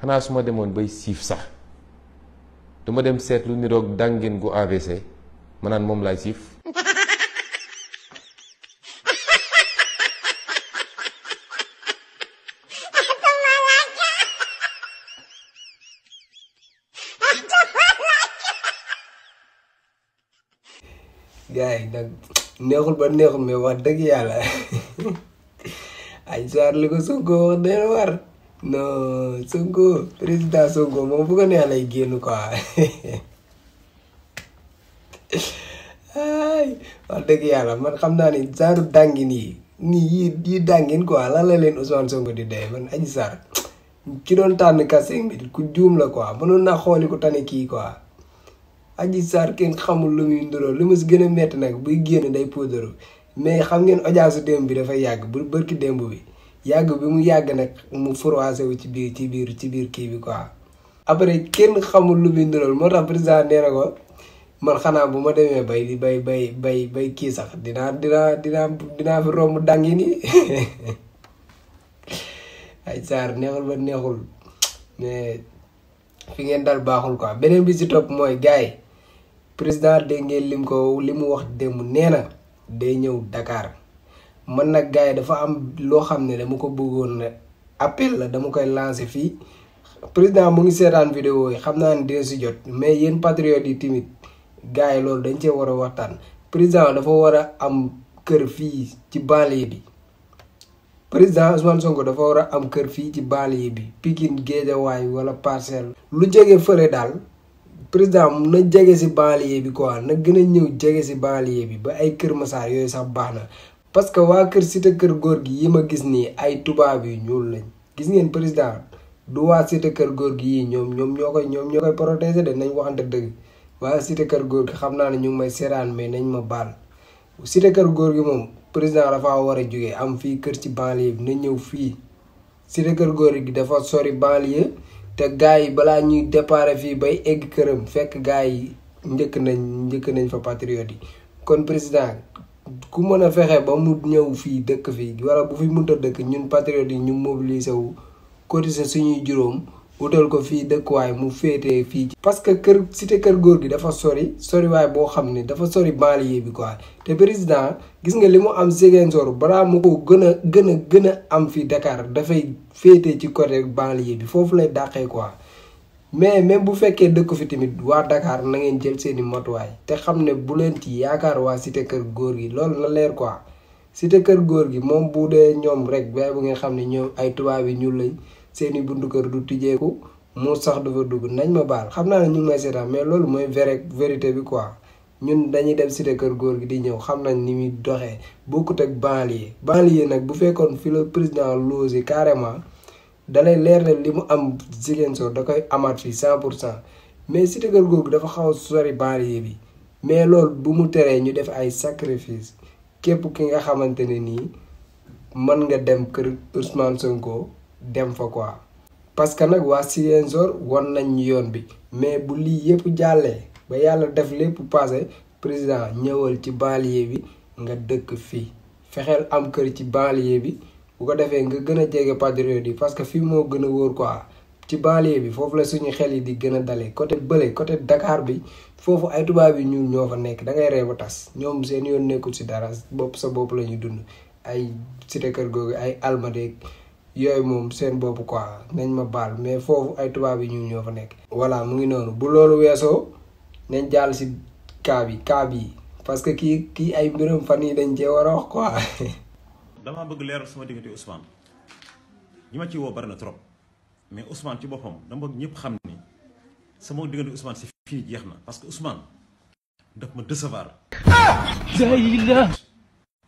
xanaa su ma demoon bay siif sax duma dem seet lu niroog danguine gu AVC ma naan moom laay siif. gars yi nag neexul ba neexul mais wax dëgg yàlla ay sarr li ko Sonko wax dina war non Sonko président Sonko moom fu ko neex lay génn quoi ay wax dëgg yàlla man xam naa ni genre danguine yi nii yi danguine quoi lan la leen Ousmane Sonko di dee man Adji Sarr ki doon tànn casting bi ku juum la quoi mënoon naa xooli ko tane kii quoi. Adji Sarr kenn xamul lu muy nduroo li ma si gën a métti nag buy génn day poudre mais xam ngeen audience démb bi dafay yàgg bu bërki démb bi yàgg bi mu yàgg nag mu froissé wu ci biir kii bi quoi. après kenn xamul lu muy ndurool moo tax président nee na ko man xanaa bu ma demee bay kii sax dinaa fi romb dangi nii Adji Sarr neexul ba neexul mais fi ngeen dal baaxul quoi. beneen bi si topp mooy gars yi président dégg ngeen li mu wax démb nee na day ñëw Dakar man nag gars yi dafa am loo xam ne dama ko bëggoon ne appel la dama koy lancer fii président mu ngi seetaan vidéo yi xam naa ne dina si jot mais yéen patriotes yi timit gars yi loolu dañ cee war a waxtaan. président dafa war a am kër fii ci banlieue bi président Ousmane Sonko dafa war a am kër fii ci banlieue bi Pikine Guédiawaye wala Parcelles lu jege fële daal président na jege si banlieue bi quoi na gën a ñëw jege si banlieue bi ba ay Kër Massar yooyu sax baax na. parce que waa kër cité kër góor gi yi ma gis nii ay tubaab yu ñuul lañ gis ngeen président du waa cité kër góor gi yi ñoom ñoo koy protéger de nañ waxante dëgg. waa cité kër góor gi xam naa ne ñu ngi may seeraan mais nañ ma baal cité kër góor gi moom président dafa war a jógee am fii kër ci banlieue bi na ñëw fii cité kër góor gi dafa sori banlieue te gars yi balaa ñuy départ fii bay egg këram fekk gars yi njëkk nañ fa patriote yi. kon président ku mën a fexe ba mu ñëw fii dëkk fii wala bu fi mënta dëkk ñun patriote yi ñu mobiliser wu cotiser suñuy juróom wutal ko fii dëkkuwaay mu féetee fii. parce que kër cité kër góor gi dafa soriwaay boo xam ne dafa sori banlieue bi quoi te président gis nga li mu am Ziguinchor balaa mu ko gën a am fii Dakar dafay féetee ci côté banlieue bi foofu lay dàqee quoi. mais même bu fekkee dëkk fi tamit waa Dakar na ngeen jël seeni matuwaay te xam ne bu leen ci yaakaar waa cité kër góor gi loolu na leer quoi. cité kër góor gi moom bu dee ñoom rek bay bu ngeen xam ne ñoom ay tubaab yi ñuul lañ seeni buntu kër du tijjeeku mu sax dafa dugg nañ ma baal xam naa ne ñu ngi may seetaan mais loolu mooy vérité bi quoi. ñun dañuy dem cité kër góor gi di ñëw xam nañ ni muy doxee bokkut ak banlieue nag bu fekkoon fi la président logé carrément dalay leer ne li mu am Ziguinchor da koy amaat fii 100% mais cité kër góor gi dafa xaw a sori banlieue bi mais loolu bu mu teree ñu def ay sacrifice képp ki nga xamante ne nii mën nga dem kër Ousmane Sonko dem fa quoi. parce que nag waa Ziguinchor won nañ ñu yoon bi mais bu lii yëpp jàllee ba yàlla def lépp passé président ñëwal ci banlieue bi nga dëkk fii fexeel am kër ci banlieue bi bu ko defee nga gën a jege patriote yi parce que fii moo gën a wóor quoi. ci banlieue bi foofu la suñu xel yi di gën a dalee côté Dakar bi foofu ay tubaab yi ñuul ñoo fa nekk da ngay ree ba tas ñoom seen yoon nekkul si dara sa bopp la ñuy dund ay cité kër googu ay almadeeg yooyu moom seen bopp quoi nañ ma baal mais foofu ay tubaab yi ñuul ñoo fa nekk. voilà mu ngi noonu bu loolu weesoo nañ jàll si cas bi parce que kii ay mbiram fan yi dañ cee war a wax quoi. damaa bëgg leeral sama diggante Ousmane ñi ma ci woo bari na trop mais Ousmane ci boppam dama bëgg ñëpp xam ni sama diggante Ousmane si fii jeex na parce que Ousmane daf ma décevoir.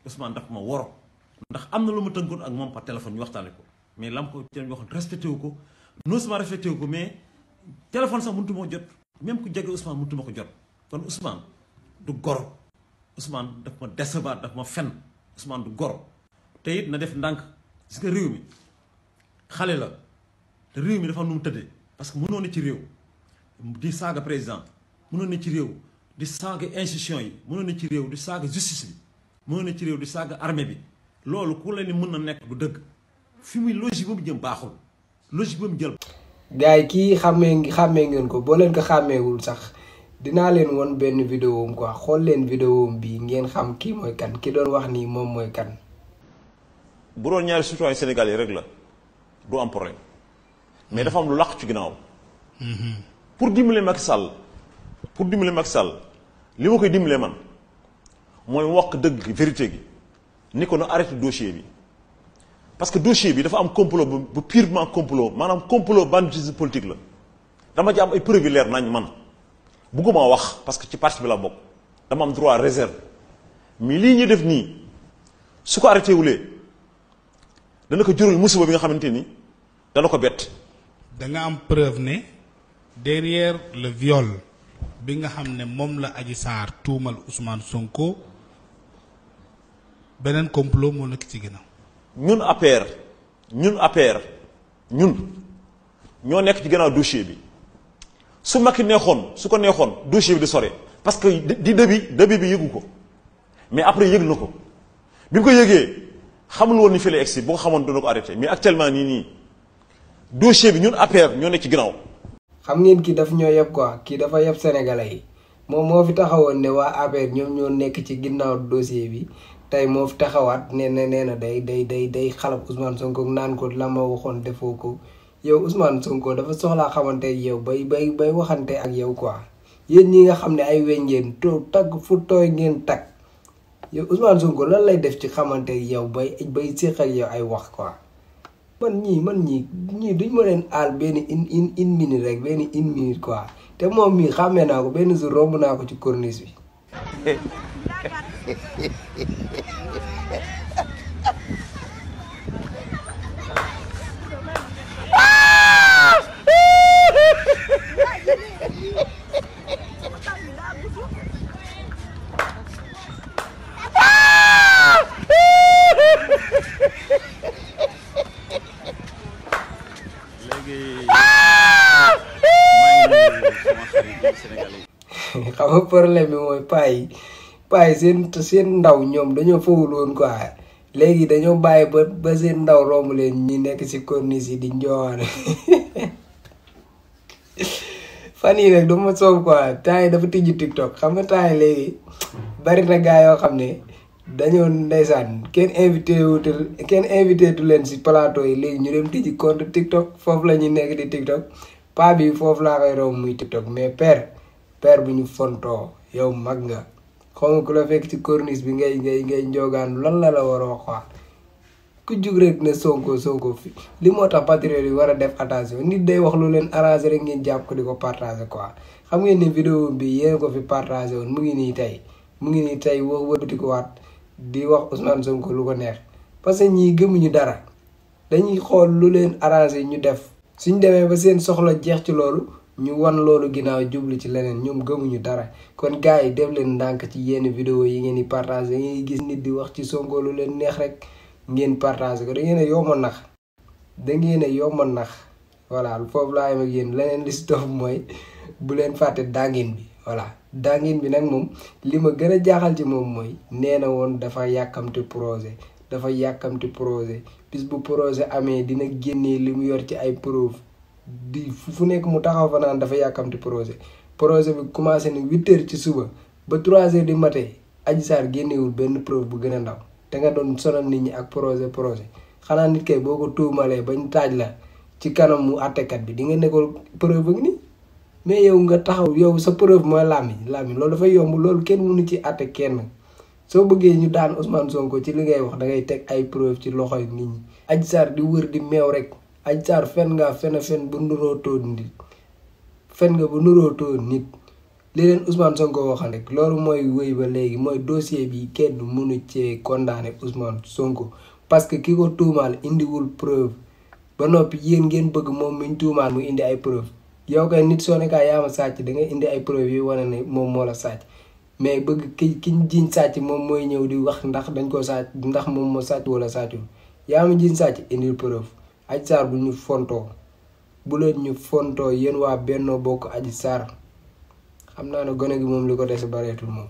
Ousmane daf ma woro ndax am na lu ma tënkoon ak moom par téléphone ñu waxtaane ko mais lam ko ci waxoon respecté wu ko non seulement respecté wu ko mais téléphone sax mëntu ma jot même ku jege Ousmane mëntu ma ko jot kon Ousmane du goro Ousmane daf ma décevoir daf ma fen Ousmane du goro te it na def ndànk gis nga réew mi xale la te réew mi dafa nu mu tëddee parce que mënoo ne ci réew di saaga président mënoo ne ci réew di saaga institution yi mënoo ne ci réew di saaga justice bi mënoo ne ci réew di saaga armée bi loolu ku la ni mën na nekk du dëgg fi muy logique ba mu jëm baaxul logique ba mu jël. gars yi kii xàmmee ngeen ko boo leen ko xàmmeewul sax dinaa leen won benn vidéo am quoi xool leen vidéo am bi ngeen xam kii mooy kan ki doon wax nii moom mooy kan. bu doon ñaari citoyen Sénégal yi rek la du am problème mais dafa am lu làq ci ginnaaw. pour dimbale Macky Sall li ma koy dimbalee man mooy wax dëgg vérité gi ni ko na arrêté dossier bi parce que dossier bi dafa am complot bu purement complot maanaam complot banditisme politique la dama ci am ay preuves leer nañ man bugguma wax parce que ci parti bi la bokk dama am droit réserve mais lii ñuy def nii su ko arrêté wulee dana ko jural musiba bi nga xamante ni dana ko bett. da nga am preuve ne derrière le viol bi nga xam ne moom la Adji Sarr tuumal Ousmane Sonko beneen complot moo nekk ci ginnaaw. ñun APR ñoo nekk ci gannaaw dossier bi su Macky su ko neexoon dossier bi di sore parce que di début bi yëgu ko mais après yëg na ko bi mu ko yëgee xamul woon ni fii la egsi boo ko xamoon dana ko arrêté mais actuellement nii dossier bi ñun APR ñoo nekk ci ginnaaw. xam ngeen kii daf ñoo yeb quoi kii dafa yeb sénégalais yi moom moo fi taxawoon ne waa APR ñoom ñoo nekk ci ginnaaw dossier bi tey moo fi taxawaat nee na day xalab Ousmane Sonko naan ko la ma waxoon defoo ko yow Ousmane Sonko dafa soxlaa xamante yow bay waxante ak yow quoi yéen ñi nga xam ne ay weñ ngeen tagg fu tooy ngeen tag yow Ousmane Sonko lan lay def ci xamante yow bay séq ak yow ay wax quoi. man ñii duñ ma leen aal benn une minute rek benn une minute quoi te moom mii xàmmee naa ko benn jour romb naa ko ci corniche bi. xam nga problème bi mooy paa yi seen ndaw ñoom dañoo fawul woon quoi léegi dañoo bàyyi ba seen ndaw romb leen ñi nekk ci corniche yi di njoowaane fan yii nag dama soob quoi temps yi dafa tijji TikTok xam nga temps yi léegi bari na gaa yoo xam ne dañoo ndeysaan kenn invité tu leen ci plateau yi léegi ñu dem tijji compte TikTok foofu la ñuy nekk di TikTok paa bi foofu laa koy romb muy TikTok mais père bu ñu fontoo yow mag nga xaw ma ku la fekk ci corniche bi ngay njoogaan lan la war a wax quoi ku jug rek ne sonko fi li moo tax patriote yi war a def attention nit day wax lu leen arrangé rek ngeen jàpp ko di ko partagé quoi xam ngeen ne vidéo bi yéen ko fi partagé woon mu ngi nii tey wëlbati ko waat di wax Ousmane Sonko lu ko neex parce que ñii gëmuñu dara dañuy xool lu leen arrangé ñu def suñ demee ba seen soxla jeex ci loolu ñu wan loolu ginnaaw jublu ci leneen ñoom gëmuñu dara kon gars yi def leen ndànk ci yenn vidéo yi ngeen di partagé ngeen gis nit di wax ci Sonko lu leen neex rek ngeen partagé ko da ngeen a yomb a nax voilà foofu laa yem ak yéen leneen li si topp mooy bu leen fàtte danguine bi voilà danguine bi nag moom li ma gën a jaaxal ci moom mooy nee na woon dafa yàkkamti projet bis bu projet amee dina génnee li mu yor ci ay preuve di fu nekk mu taxaw fa naan dafa yàkkamti projet bi commencé ni 8h ci suba ba 3h du matin Adji Sarr génnewul benn preuve bu gën a ndaw te nga doon sonal nit ñi ak projet xanaa nit kay boo ko tuumalee bañ taaj la ci kanam mu àttekat bi di nga nekkul preuve ak ni mais yow nga taxaw yow sa preuve mooy làmmiñ loolu dafay yomb loolu kenn mënu ci àtte kenn soo bëggee ñu daan Ousmane Sonko ci li ngay wax da ngay teg ay preuve ci loxoy nit ñi. Adji Sarr di wër di meew rek Adji Sarr fen bu nurootoo nit li leen Ousmane Sonko waxal rek loolu mooy wéy ba léegi mooy dossier bi kenn mënu cee condamné Ousmane Sonko parce que ki ko tuumaal indiwul preuve ba noppi yéen ngeen bëgg moom miñ tuumaal mu indi ay preuve yow kay nit soo nekkaa yaa ma sàcc da ngay indi ay preuve yi wane ne moom moo la sàcc mais bëgg kiñ jiñ sàcc moom mooy ñëw di wax ndax dañ ko sàcc ndax moom moo sàcc wala sàccul yaa ma jiñ sàcc indil preuve. Adji Sarr bu leen ñu fontoo yéen waa Benno Bokk Adji Sarr xam naa ne gone gi moom li ko des bareetul moom